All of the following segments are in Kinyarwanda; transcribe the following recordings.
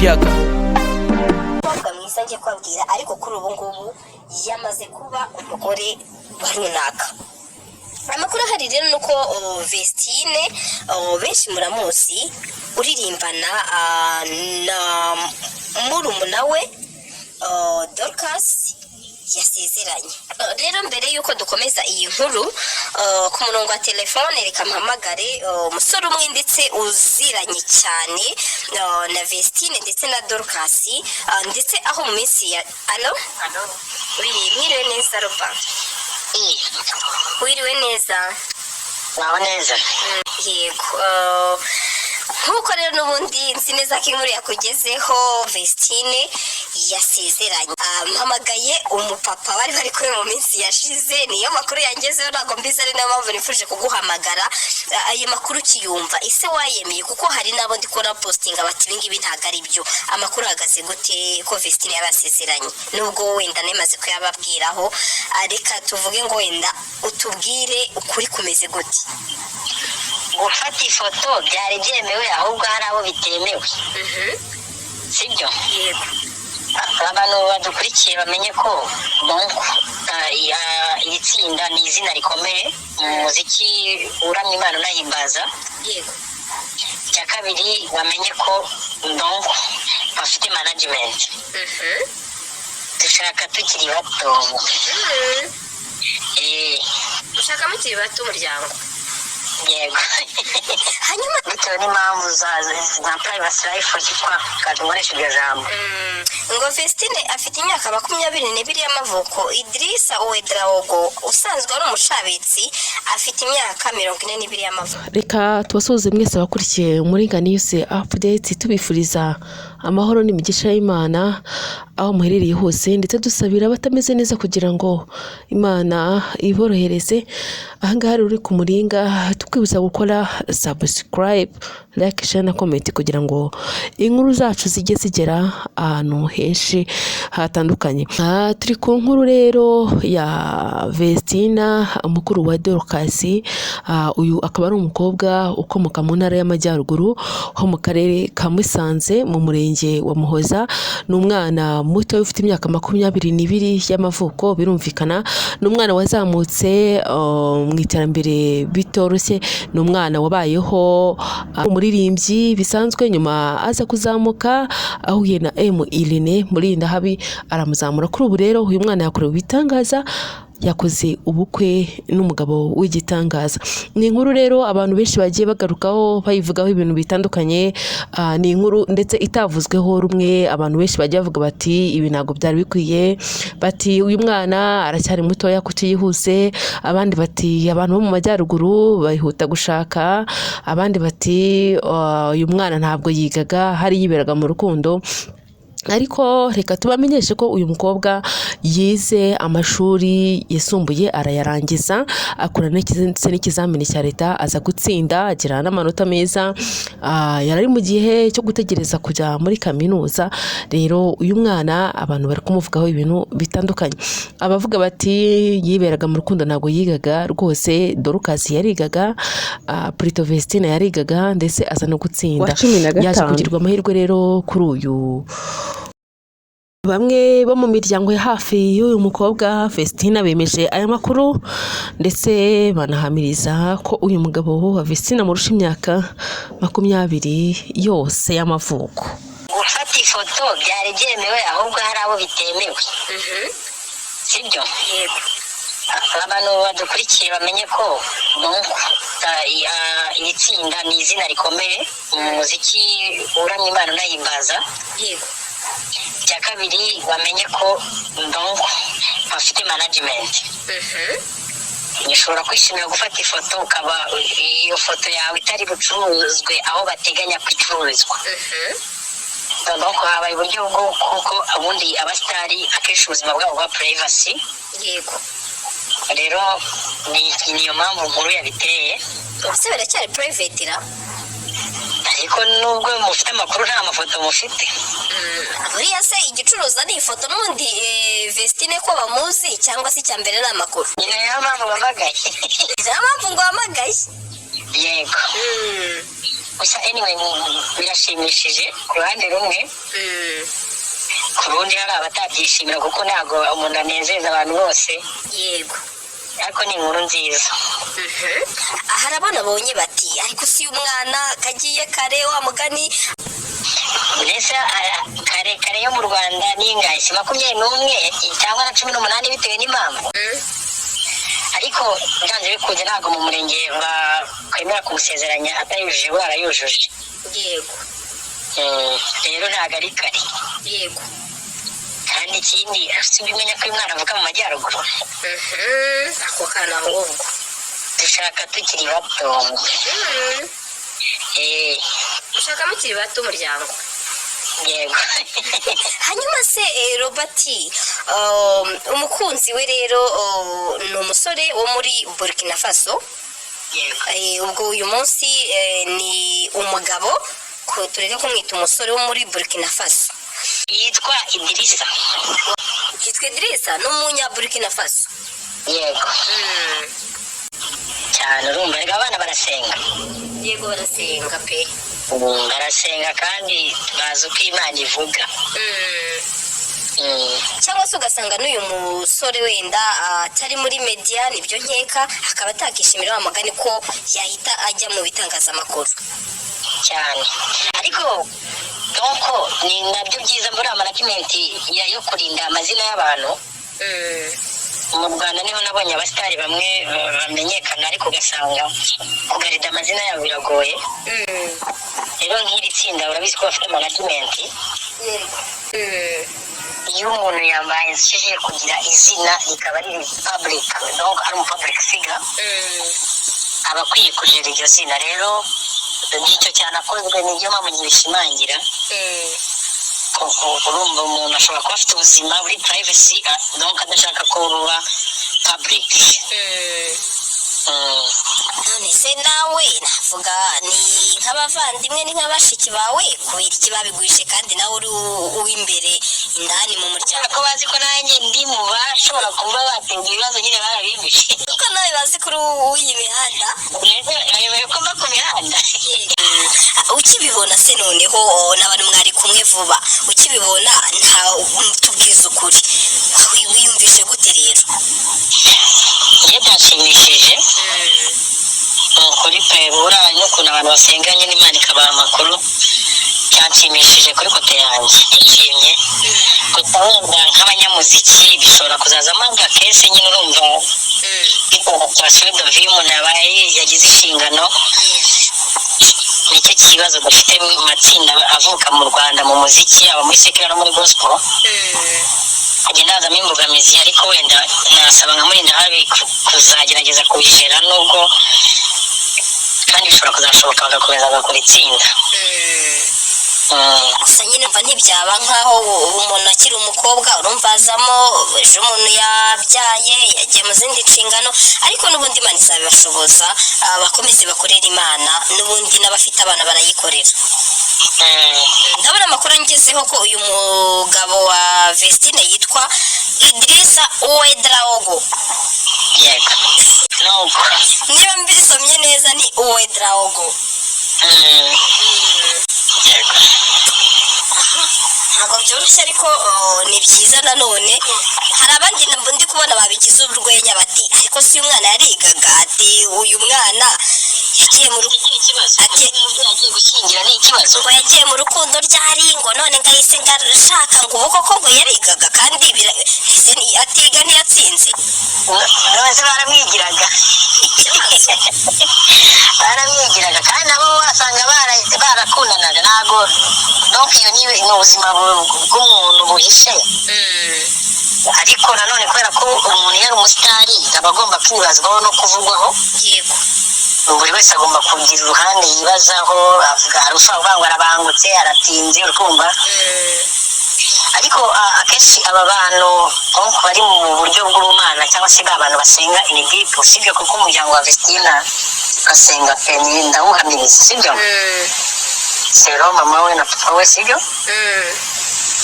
Mpiaka. Umukobwa mwiza ngiye kubabwira, ariko kuri ubu ngubu yamaze kuba umugore wa runaka. Amakuru ahari rero ni uko Vestine, benshi muramuzi, uririmbana na murumuna we Dorcas, yasezeranye. Rero mbere y'uko dukomeza iyi nkuru, ku murongo wa telefone reka mpamagare umusore umwe ndetse uziranye cyane na Vestine ndetse na Dorcas, ndetse aho mu minsi ya... Allo? Oui, mwiriwe neza, Roba? Wiriwe neza? Waho neza. Yego. Nk'uko rero n'ubundi nzi neza ko inkuru yakugezeho, Vestine yasezeranye. Mpamagaye umupapa bari bari kumwe mu minsi yashize, niyo makuru yangezeho, ntabwo mbizi, ari nayo mpamvu nifuje kuguhamagara. Ayo makuru ukiyumva, ese wayemeye? Kuko hari n'abo ndi kubona postinga bati ibi ngibi ntabwo ari byo. Amakuru ahagaze gute ko Vestine yabasezeranye? Nubwo wenda nemaze kuyababwiraho, reka tuvuge ngo wenda utubwire ukuri kumeze gute. Gufata ifoto byari byemewe, ahubwo hari abo bitemewe, sibyo? Yego. Abantu badukurikiye bamenye ko donc iri tsinda ni izina rikomeye mu muziki uramya Imana unahimbaza. Icya kabiri, bamenye ko donc bafite management. Dushaka tukiri bato. Ushaka mukiri bato umuryango? Yego. Hanyuma Bitewe n'impamvu za privacy life zitwa nkoresha iryo jambo. Ngo Vestine afite imyaka 22 y'amavuko, Idrissa Ouedraogo usanzwe ari umushabitsi afite imyaka 42 y'amavuko. Reka tubasuhuze mwese abakurikiye Umuringa News Update, tubifuriza amahoro n'imigisha y'Imana aho muherereye hose, ndetse dusabira abatameze neza kugira ngo Imana iborohereze. Ahangaha rero uri ku Muringa, tukwibutsa gukora subscribe, like, share na comment kugira ngo inkuru zacu zijye zigera ahantu henshi hatandukanye. Turi ku nkuru rero ya Vestina, umukuru wa Dorcas. Uyu akaba ari umukobwa ukomoka mu Ntara y'Amajyaruguru, ho mu Karere ka Musanze, mu Murenge wa Muhoza. Ni umwana muto ufite imyaka 22 y'amavuko. Birumvikana ni umwana wazamutse mu iterambere bitoroshye. Ni umwana wabayeho umuririmbyi bisanzwe, nyuma aza kuzamuka ahuye na M Irene Murindahabi, aramuzamura. Kuri ubu rero uyu mwana yakorewe ibitangaza, yakoze ubukwe n'umugabo w'igitangaza. Ni inkuru rero abantu benshi bagiye bagarukaho, bayivugaho ibintu bitandukanye. Ni inkuru ndetse itavuzweho rumwe. Abantu benshi bagiye bavuga bati ibi ntabwo byari bikwiye, bati uyu mwana aracyari mutoya, kutiyihuse. Abandi bati abantu bo mu majyaruguru bihuta gushaka. Abandi bati uyu mwana ntabwo yigaga, hari yiberaga mu rukundo. Ariko reka tubamenyeshe ko uyu mukobwa yize amashuri yisumbuye arayarangiza, akora ndetse n'ikizamini cya leta aza gutsinda, agira n'amanota meza. Yari ari mu gihe cyo gutegereza kujya muri kaminuza. Rero uyu mwana abantu bari kumuvugaho ibintu bitandukanye. Abavuga bati yiberaga mu rukundo, ntabwo yigaga, rwose Dorcas yarigaga, Prito Vestine yarigaga, ndetse aza no gutsinda. Wa cumi na Yaje gatanu. kugirwa amahirwe rero kuri uyu. Bamwe bo mu miryango ya hafi y'uyu mukobwa Vestina bemeje aya makuru, ndetse banahamiriza ko uyu mugabo wa Vestina amurusha imyaka 20 yose y'amavuko. Gufata ifoto byari byemewe, ahubwo hari abo bitemewe, sibyo? Yego. Abantu badukurikiye bamenye ko donc iri tsinda ni izina rikomeye mu muziki uramya Imana unahimbaza. Icya kabiri, bamenye ko donc bafite management. Ushobora kwishimira gufata ifoto, ukaba iyo foto yawe itari bucuruzwe aho bateganya ko icururizwa. Donc habaye uburyo bwo kuko ubundi abasitari akenshi ubuzima bwabo bwa privacy. Rero niyo mpamvu nkuru yabiteye. Ubuse biracyari private ra? Ariko nubwo mufite amakuru, nta mafoto mufite. Buriya se igicuruza ni ifoto n'ubundi, Vestine ko bamuzi, cyangwa se icya mbere ni amakuru? Ni nayo mpamvu mpamagaye. Niyo mpamvu ngo uhamagaye. Yego. Gusa anyway, birashimishije ku ruhande rumwe, ku rundi hari abatabyishimira, kuko ntabwo umuntu anezeza abantu bose. Ariko ni inkuru nziza. Hari abana babonye bati: "Ariko si umwana kagiye kare wa mugani?" Mbese kare kare yo mu Rwanda ni ingahe? Si 21 cyangwa na 18, bitewe n'impamvu. Ariko byanze bikunze ntabwo mu murenge bakwemera kumusezeranya atayujuje, barayujuje. Rero ntabwo ari kare. Kandi ikindi, si ubimenya ko uyu mwana avuka mu majyaruguru. Ako kana ahubwo. Dushaka tukiri bato. Ushaka mukiri bato umuryango. Yego. Hanyuma se Robert, umukunzi we rero ni umusore wo muri Burkina Faso. Yego. Ubwo uyu munsi ni umugabo, tureke kumwita umusore, wo muri Burkina Faso. Yitwa Idirisa. Yitwa Idirisa, ni umunya Burkina Faso. Yego cyane. Urumva reka abana barasenga. Yego, barasenga pe. Barasenga kandi bazi uko Imana ivuga. Cyangwa se ugasanga n'uyu musore wenda atari muri media, nibyo nkeka, akaba atakishimira wa mugani ko yahita ajya mu bitangazamakuru. Cyane, ariko donc ni nabyo byiza muri management yo kurinda amazina y'abantu. Mu Rwanda niho nabonye abasitari bamwe bamenyekana, ariko ugasanga kugarida amazina yabo biragoye. Rero nk'iri tsinda urabizi ko bafite management. Iyo umuntu yambaye kugira izina rikaba riri public, donc ari umu public figure, aba akwiye kugira iryo zina. Rero nicyo cyanakozwe, nibyo mpamvu nkibishimangira, kuko urumva umuntu ashobora kuba afite ubuzima buri privacy, donc adashaka ko buba public. None se nawe navuga ni nk'abavandimwe, ni nk'abashiki bawe, kubera iki babigwishe kandi nawe uri uw'imbere indani mu muryango? Ko bazi ko nanjye ndi mu bashobora kuba bateza ibibazo nyine, barabimpishe. Kuko nawe bazi kuri uw'iyi mihanda. Bayobewe ko mba ku mihanda. Ukibibona se noneho, n'abantu mwari kumwe vuba, ukibibona, nta tubwiza ukuri, wiyumvishe gute rero? Njye byanshimishije ni ukuri pe. Buriya n'ukuntu abantu basenga nyine Imana ikabaha amakuru, byanshimishije kuri côté yanjye, nishimye. Gusa wenda nk'abanyamuziki bishobora kuzazamo agakese nyine, urumva bitewe na situation de vie umuntu yabaye, yagize inshingano. Nicyo kibazo dufite mu matsinda avuka mu Rwanda mu muziki, yaba muri secular no muri gospel, hagenda hazamo imbogamizi. Ariko wenda nasaba nka Murindahabi kuzagerageza kubijera, nubwo kandi bishobora kuzashoboka bagakomeza bagakora itsinda. Gusa nyine mva ntibyaba nkaho umuntu akiri umukobwa, urumva azamo ejo umuntu yabyaye, yagiye mu zindi nshingano. Ariko n'ubundi Imana izabibashoboza, bakomeze bakorere Imana, n'ubundi n'abafite abana barayikorera. Ndabona amakuru angezeho ko uyu mugabo wa Vestine yitwa Idirisa Uwedraogo. Yego, nuko. Niba mbisomye neza ni Uwedraogo. Yego. Ntabwo byoroshye, ariko ni byiza nanone. Hari abandi ndi kubona babigize urwenya bati: "Ariko si uyu mwana yarigaga?" Ati: "Uyu mwana yagiye mu rugo." Ikibazo. Ati umubyeyi agiye gushyingira ni ikibazo. Ngo yagiye mu rukundo ryari, ngo none ngahise ngashaka, ngo ubu koko ngo yarigaga kandi ese atiga ntiyatsinze. None se baramwigiraga? Ikibazo. Baramwigiraga kandi nabo wasanga barakundanaga. Ntabwo, donc iyo ni ubuzima bw'umuntu buhishe. Ariko nanone kubera ko umuntu iyo ari umusitari aba agomba kwibazwaho no kuvugwaho. Buri wese agomba kugira uruhande yibazaho, avuga. Hari ushobora kuvuga ngo arabangutse, aratinze, urikumva. Ariko akenshi aba bantu donc bari mu buryo bw'ubumana cyangwa se ba bantu basenga in deep, sibyo? Kuko umuryango wa Vestina basenga pe, ni ndawuhamiriza, sibyo? Sero mama we na papa we, sibyo?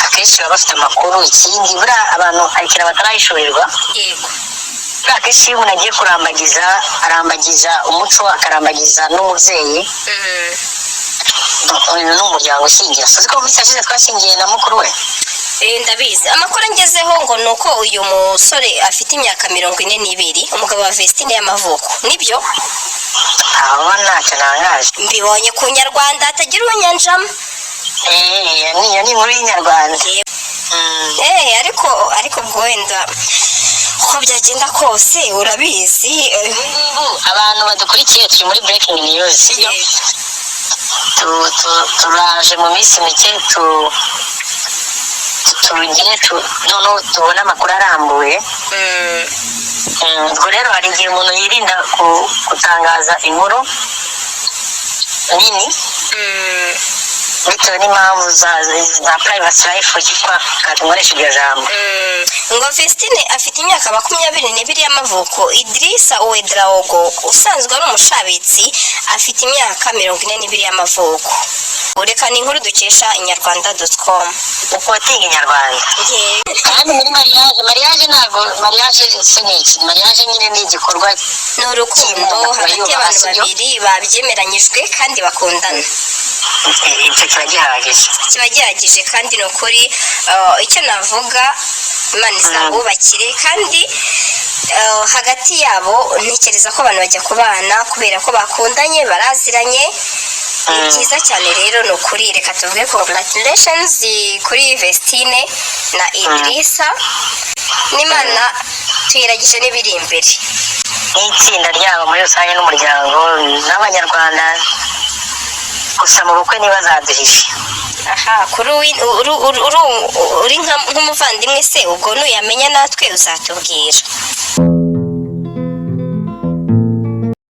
Akenshi baba bafite amakuru. Ikindi, buriya abantu hari ikintu batarahishurirwa. Buriya akenshi iyo umuntu agiye kurambagiza, arambagiza umuco, akarambagiza n'umubyeyi. Uyu ni umuryango ushyingira. Uzi ko mu minsi yashize twashyingiye na mukuru we? Ndabizi. Amakuru angezeho ngo ni uko uyu musore afite imyaka 42, umugabo wa Vestine, y'amavuko. Nibyo? Aho ntacyo ntangaje. Mbibonye ku Nyarwanda, hatagira unyanjamo. Iyo ni inkuru y'Inyarwanda. Ariko ubwo wenda uko byagenda kose, urabizi. Ubu abantu badukurikiye, turi muri breaking news, sibyo? Turaje mu minsi mike, tugire noneho tubone amakuru arambuye. Ubwo rero hari igihe umuntu yirinda gutangaza inkuru nini bitewe n'impamvu za privacy life, yitwa nkoresha iryo jambo. Ngo Vestine afite imyaka 22 y'amavuko, Idrissa Ouedraogo usanzwe ari umushabitsi afite imyaka 42 y'amavuko. Reka ni inkuru dukesha inyarwanda.com. Uquotinga Inyarwanda. Kandi muri mariage ntabwo, mariage se ni iki? Mariage nyine ni igikorwa Ni urukundo hagati y'abantu babiri babyemeranyijwe kandi bakundana. Icyo kiba gihagije. Kiba gihagije, kandi ni ukuri, icyo navuga, Imana izabubakire. Kandi hagati yabo ntekereza ko abantu bajya kubana kubera ko bakundanye, baraziranye. Ni byiza cyane rero, ni ukuri. Reka tuvuge congratulations kuri Vestine na Idrissa, n'Imana tuyiragije n'ibiri imbere. N'itsinda ryabo muri rusange n'umuryango n'Abanyarwanda. Gusa mu bukwe ntibazaduhishe. Aha kuri uri nk'umuvandimwe se, ubwo nuyamenya natwe uzatubwira.